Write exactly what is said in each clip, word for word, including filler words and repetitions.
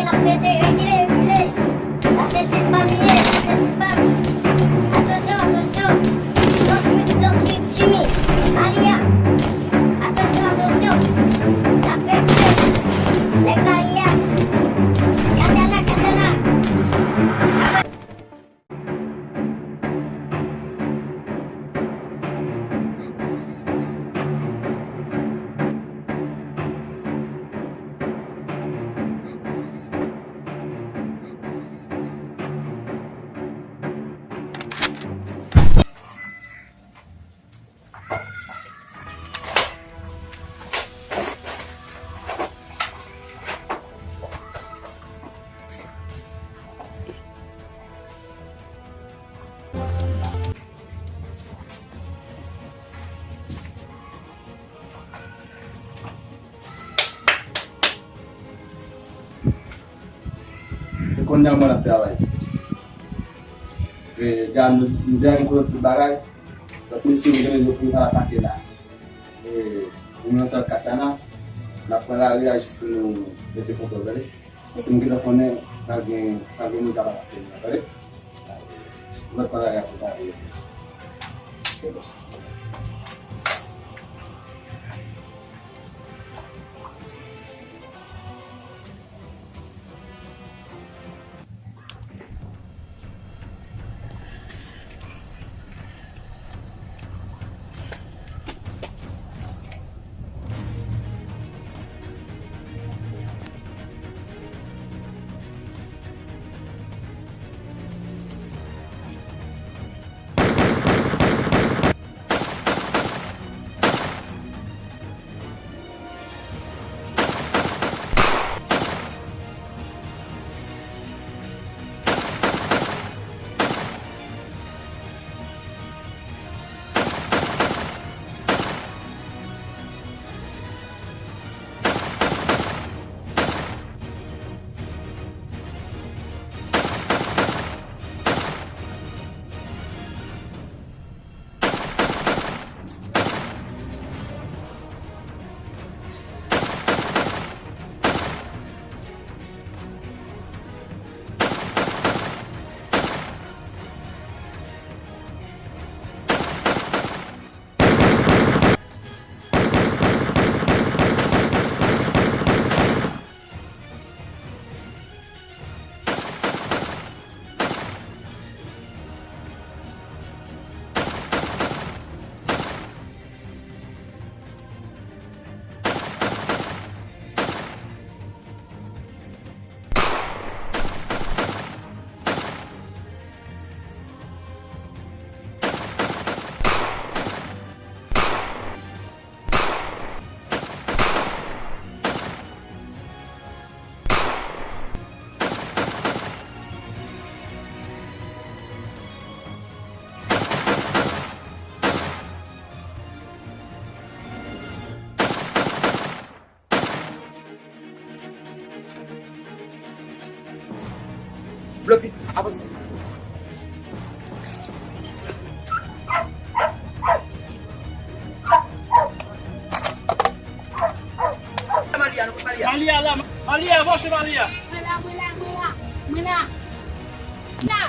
N ap mete rekile, rekile. Sa se tit pa m li ye, sa se tit pa m. Atansyon, atansyon. Don't trip, don't trip, Jimmy. Malia. Atansyon, atansyon. N ap rekile. Nèg Malia. Katana, katana. Se kounye a mwen ap travay. E, gad, nou, nou deja gen kontwòl tout bagay. Donk, mesye, nou gen nou pou nou al atake la. E, nou nan sal Katana, n ap pran lari a jis pou nou mete kontwòl, tande. Paske m gentan konnen pral gen, pral gen moun k ap atake nou la, tande. Lòt bagay a prepare yo. Se bon. Bloke, avanse. Malia, nou kote Malia? Malia la, Malia, avanse Malia. Mwen la, mwen la, mwen la. Mwen la. La.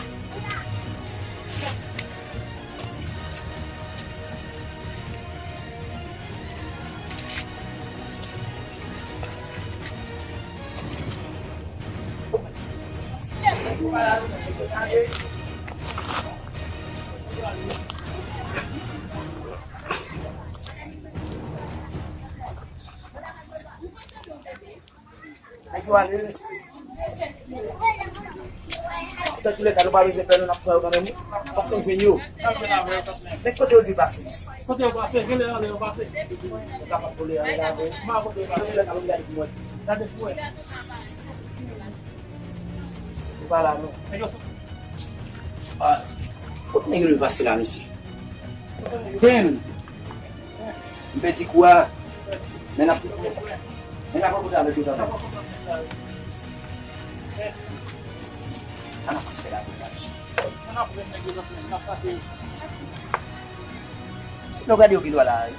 Nèg yo ale. Antouka, nou pa bezwen pè, nou, n ap pran yo kanmenm, wi. Fòk nou jwenn yo. Men kote yo dwe pase? Kote yo pase? Gen lè anlè yo pase. Yo kapab vole anlè la, wi. Antouka, nou gade pou wè. Gade pou wè. Yo pa la, non. Nèg yo sou. Ah, kote nèg yo dwe pase la, mesye? Damn! M pèdi kou a. Men n ap, men n ap rankontre avèk yo kanmenm. Sa n ap fè la, si nou gade yo pi lwen la, wi.